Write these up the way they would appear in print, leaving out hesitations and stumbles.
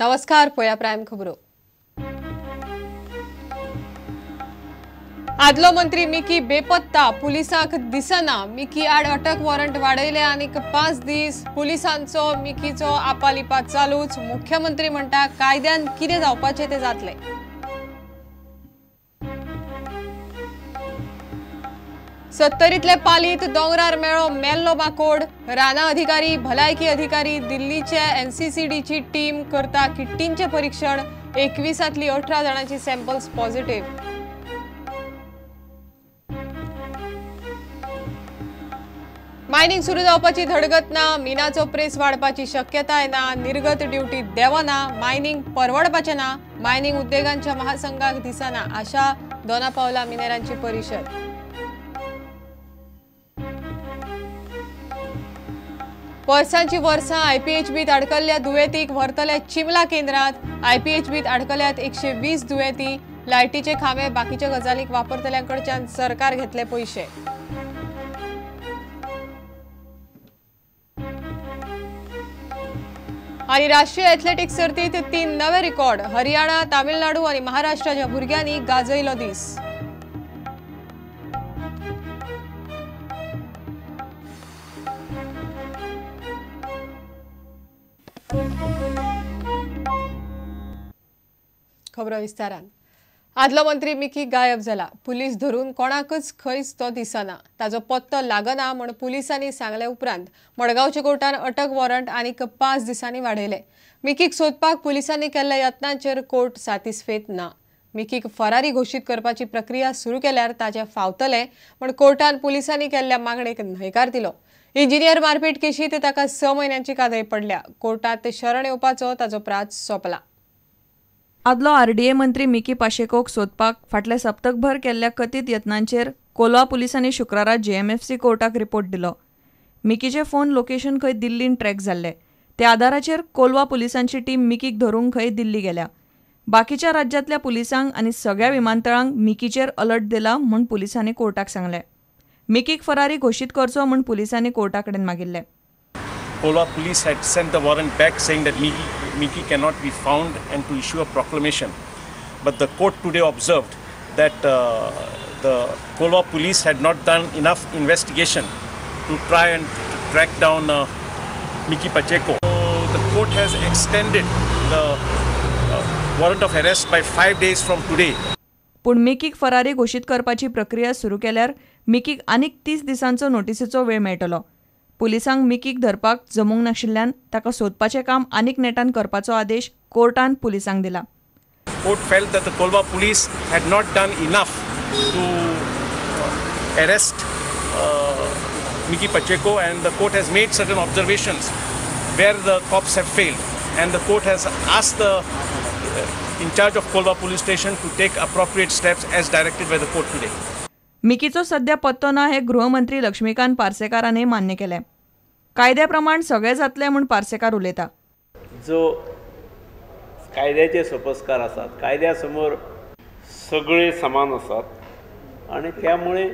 नमस्कार, पळया प्रायम खबरो. आदलो मंत्री मिकी बेपत्ता, पुलिसांक दिसना. मिकी आड अटक वॉरंट वाडयले आनीक 5 दीस पुलिसांचो मिकीचो आपालिपा चालूच. मुख्यमंत्री म्हणटा कायद्यान कितें जावपाचें तें जातलें. सत्तरींतले पालीत दोंगरार मेळ्ळो मेल्लो माकोड. राना अधिकारी, भलायकी अधिकारी, दिल्लीचे एनसीसीडीची टीम करता किट्टींचें परीक्षण. 21 18 जाणांची सॅम्पल्स पॉझिटिव्ह. मायनिंग सुरू जावपाची धडगत ना, मिनाचो प्रेस वाडपाची शक्यताय ना, निर्गत ड्युटी देवना, मायनिंग परवडपाचें ना, मायनिंग उद्देगांच्या महासंघाक दिसना आशा. दोना पावला मिनेरांची परिशद. वर्सांची वर्सां आयपीएचबीत अडकल्ल्या दुयेंतीक व्हरतले चिमला केंद्रात. आयपीएचबीत अडकल्यात 120 दुयेंती. लायटीचे खांबे बाकीच्या गजालीक वापरतल्यांकडच्यान सरकार घेतले पयशे. आणि राष्ट्रीय एथलेटिक्स सर्तीत 3 नवे रिकॉर्ड. हरियाणा, तामिळनाडू आणि महाराष्ट्राच्या भुरग्यांनी गाजयलो दीस. खबरो विस्तारान. आदलो मंत्री मिकी गायब जाला. पुलीस धरून कोणाकच खंयच तो दिसना, ताजो पत्तो लागना म्हूण पुलिसांनी सांगले उपरांत मडगांवच्या कोर्टान अटक वॉरंट आनीक 5 दिसांनी वाडयले. मिकीक सोदपाक पुलिसांनी केल्ल्या यत्नांचेर कोर्ट सातिस्फेत ना. मिकीक फरारी घोशीत करपाची प्रक्रिया सुरू केल्यार ताजे फावतले म्हूण कोर्टान पुलिसांनी केल्ल्या मागणेक न्हयकार दिलो. इंजिनियर मारपेट केशीत ताका 6 म्हयन्यांची कादय पडल्या. कोर्टांत शरण येवपाचो ताजो प्रात सोंपला. आदलो आरडीए मंत्री मिकी पाशेकोक सोदपाक फाटल्या सप्तकभर केल्ल्या कथीत यत्नांचेर कोलवा पुलिसांनी शुक्रारा जेएमएफसी कोर्टाक रिपोर्ट दिलो. मिकीचे फोन लोकेशन खंय दिल्लीन ट्रॅक जाल्ले, त्या आदाराचेर कोलवा पुलिसांची टीम मिकीक धरूंक खंय दिल्ली गेल्या. बाकीच्या राज्यांतल्या पुलिसांक आनी सगळ्या विमानतळांक मिकीचेर अलर्ट दिला म्हूण पुलिसांनी कोर्टाक सांगलें. मिकीक फरारी घोशीत करचो म्हूण पुलिसांनी कोर्टा कडेन मागिल्लें. Kolwa police had sent the warrant back saying that Miki cannot be found and to issue a proclamation. But the court today observed that the Kolwa police had not done enough investigation to try and track down Miki Pacheco. So the court has extended the warrant of arrest by 5 days from today. पूण मिकीक फरारी घोशीत करपाची प्रक्रिया सुरू केल्यार मिकीक आनीक 30 दिसांचो नोटिसीचो वेळ मेळटलो. पुलिसांक मिकीक धरपाक जमूंक नाशिल्ल्यान ताका सोदपाचें काम आनीक नेटान करपाचो आदेश कोर्टान पुलिसांक दिला. Court felt that the Kolwa police had not done enough to arrest Miki Pacheco, and the court has made certain observations where the cops have failed, and the court has asked the in charge of Kolwa police station to take appropriate steps as directed by the court today. मिकीचो सध्या पत्तो ना हे गृहमंत्री लक्ष्मीकांत पार्सेकारांनी मान्य केलें. कायद्या प्रमाण सगळे जातले म्हूण पार्सेकार उलयता. जो कायद्याचे सोपस्कार आसात, कायद्या समोर सगळे समान आसात आनी त्यामुळे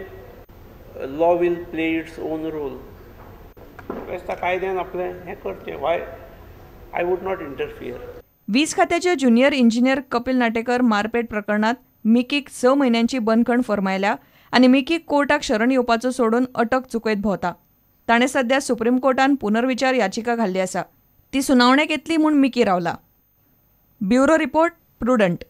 law will play its own role. कायद्यान आपलें हें करचें. Why I would not interfere. वीज खात्याचे ज्युनियर इंजिनियर कपिल नाटेकर मारपेट प्रकरणात मिकीक 6 म्हयन्यांची बंदखण फर्मायल्या आनी मिकीक कोर्टाक शरण येवपाचो सोडून अटक चुकयत भोंवता. ताणें सध्या सुप्रीम कोर्टान पुनर्विचार याचिका घाल्ली आसा. ती सुनावणेक येतली म्हूण मिकी रावला. Bureau report, Prudent.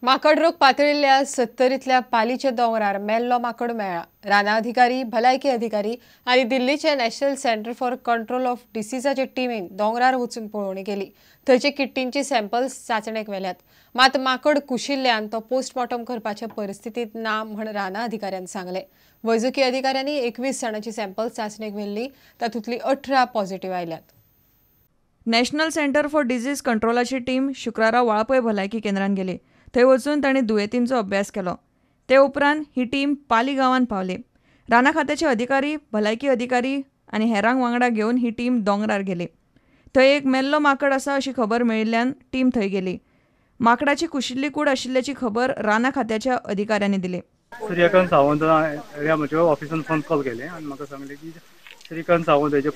माकड रोग पातळिल्ल्या सत्तरींतल्या पालीच्या दोंगरार मेल्लो माकड मेळ्ळा. राना अधिकारी, भलायकी अधिकारी आनी दिल्लीचे national centre for control of डिसीजाचे टिमीन दोंगरार वचून पळोवणी केली. थंयचे किट्टींची सॅम्पल्स चांचणेक व्हेल्यात. मात माकड कुशिल्ल्यान तो पोस्टमॉर्टम करपाच्या परिस्थितींत ना म्हण राना अधिकाऱ्यान सांगलें. वैजकी अधिकाऱ्यांनी 21 जाणांची सॅम्पल्स चांचणेक व्हेल्ली, तातूंतली 18 पॉझिटिव्ह आयल्यात. नॅशनल सेंटर फॉर डिजीज कंट्रोलाची टीम शुक्रारा वाळपय भलायकी केंद्रान गेली. थंय वचून तांणी दुयेंतींचो अभ्यास केलो. ते उपरांत ही टीम पाली गांवांत पावली. राना खात्याचे अधिकारी, भलायकी अधिकारी आनी हेरांक वांगडा घेवन ही टीम दोंगरार गेली. थंय एक मेल्लो माकड आसा अशी खबर मेळिल्ल्यान टीम थंय गेली. माकडाची कुशिल्ली कूड आशिल्ल्याची खबर राना खात्याच्या अधिकाऱ्यांनी दिली. सूर्यकांत सावंत ह्या म्हज्या ऑफिसान फोन कॉल केले आनी म्हाका सांगलें की श्रीकांत सावंत हेजे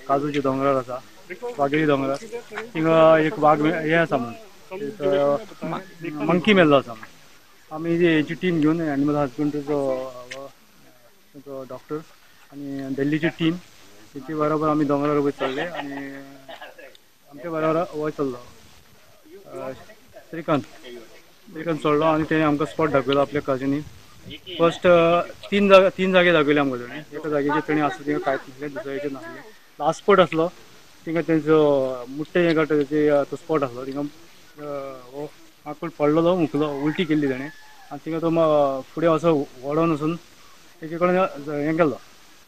काजूचे दोंगरार आसा, वागेरी दोंगरार, थिंगा एक वाग हें आसा म्हणून एक मंकी मेल्लो आसा. आमी हेची टीम घेवन एनिमल हजबंड्रीचो तांचो डॉक्टर आनी दिल्लीची टीम तेंचे बरोबर आमी दोंगरार वयर चडले आनी आमच्या बरोबर वयर चल्लो श्रीकांत चडलो आनी तेणें आमकां स्पॉट दाखयलो आपल्या काजींनी. फर्स्ट तीन जागे दाखयले आमकां तेणें. एका जागेचेर तेणें आसता थिंगा कांयच नासलें, दुसऱ्याचेर नासलें. लास्ट स्पॉट आसलो थिंगा तेंचो मुट्टे हें काडटा तेचे तो स्पॉट आसलो, थिंगा हो माकूड पडलेलो, मुकलो, उलटी केल्ली तेणें आनी थिंगा तो फुडें असो वडोन वचून तेजे कडेन हें केल्लो,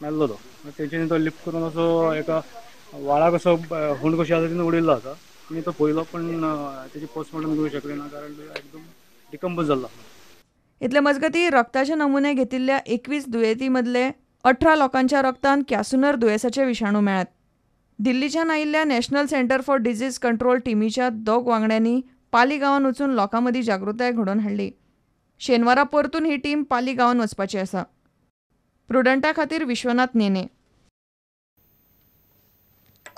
मेल्लो तो. तेंच्यांनी तो लिफ्ट करून असो एका व्हाळाक असो हुंड कशी आसा तितून उडयल्लो आसा. आमी तो पळयलो पण तेजे पोस्टमॉर्टम करूंक शकले ना, कारण एकदम डिकम्पोज जाल्लो. इतले मजगती रक्ताचे नमुने घेतिल्ल्या 21 दुयेंती मदले 18 लोकांच्या रक्तान कॅसुनर दुयेंसाचे विशाणू मेळ्ळ्यात. दिल्लीच्यान आयिल्ल्या national centre for disease control टिमीच्या 2 वांगड्यांनी पाली गांवांत वचून लोकां मदीं जागृताय घडोवन हाडली. शेनवारा परतून ही टीम पाली गांवांत वचपाची आसा. प्रुडंटा खातीर विश्वनाथ नेने.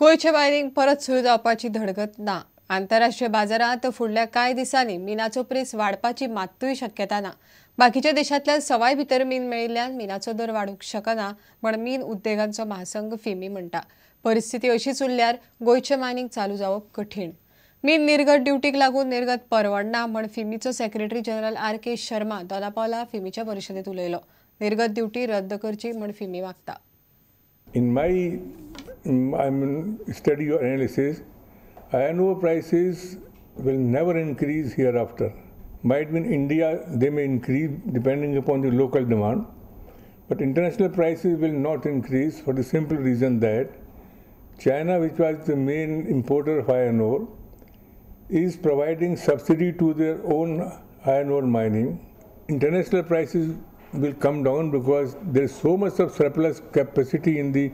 गोंयचें मायनिंग परत सुरू जावपाची धडगत ना. आंतरराष्ट्रीय बाजारांत फुडल्या कांय दिसांनी मिनाचो प्रेस वाडपाची मात्तूय शक्यता ना. बाकीच्या देशांतल्यान सवाय भितर मीन मेळिल्ल्यान मिनाचो दर वाडूंक शकना म्हण मीन उद्देगांचो महासंघ फिमी म्हणटा. परिस्थिती अशीच उरल्यार गोंयचें मायनिंग चालू जावप कठीण. मीन निर्गत ड्युटीक लागून निर्गत परवडना म्हण फिमीचो secretary general R K Sharma Dona Paula फिमीच्या परिशदेंत उलयलो. निर्गत ड्युटी रद्द करची म्हण फिमी मागता. In my study or analysis, iron ore prices will never increase hereafter. Might be in India they may increase depending upon the local demand, but international prices will not increase for the simple reason that China, which was the main importer of iron ore, is providing subsidy to their own iron ore mining. International prices will come down because there is so much of surplus capacity in the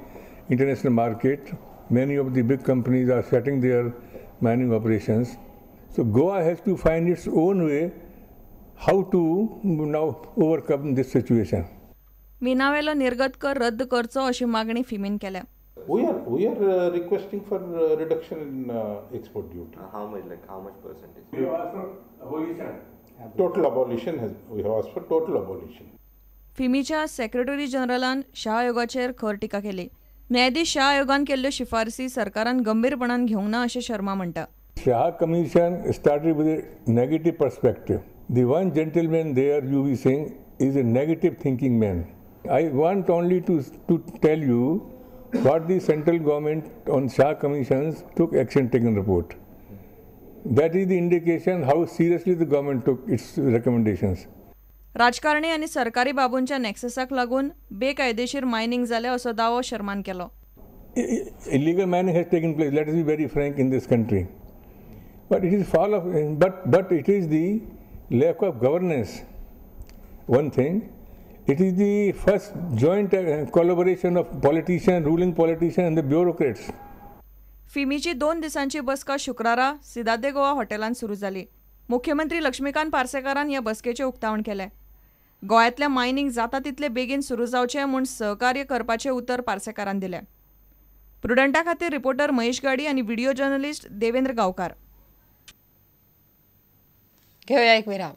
international market. Many of the big companies are shutting their mining operations. So Goa has to find its own way how to now overcome this situation. मिनावेलो निर्गत कर रद्द करचो अशी मागणी फिमीन केल्या. We are requesting for reduction in export duty. How much, like how much percentage? We have asked for abolition. Total abolition has, we have asked for total abolition. फिमीच्या secretary जनरलान Shah आयोगाचेर खर टिका केली. न्यायाधीश शाह आयोगान केल्ल्यो शिफारसी सरकारान गंभीरपणान घेवंक ना अशें शर्मा म्हणटा. Shah Commission started with a negative perspective. The one gentleman there, U.V. Singh, is a negative thinking man. I want only to tell you what the central government on Shah Commissions took action taken report. That is the indication how seriously the government took its recommendations. राजकारणी आनी सरकारी बाबूंच्या नॅक्ससाक लागून बेकायदेशीर mining जालें असो दावो शर्मान केलो. Illegal mining has taken place, let us be very frank, in this country. But it is fall of, but it is the lack of governance, one thing. It is the first joint collaboration of politicians, ruling politicians and the bureaucrats. फिमीची 2 दिसांची बसका शुक्रारा सिदादे गोवा हॉटेलांत सुरू जाली. मुख्यमंत्री लक्ष्मीकांत पार्सेकारान ह्या बसकेचें उक्तावण केलें. गोंयांतलें मायनिंग जाता तितले बेगीन सुरू जावचें म्हूण सहकार्य करपाचें उतर पार्सेकारान दिलें. प्रुडंटा खातीर रिपोर्टर महेश गाडी आनी व्हिडिओ जर्नलिस्ट देवेंद्र गांवकार. घेवया एक विराम.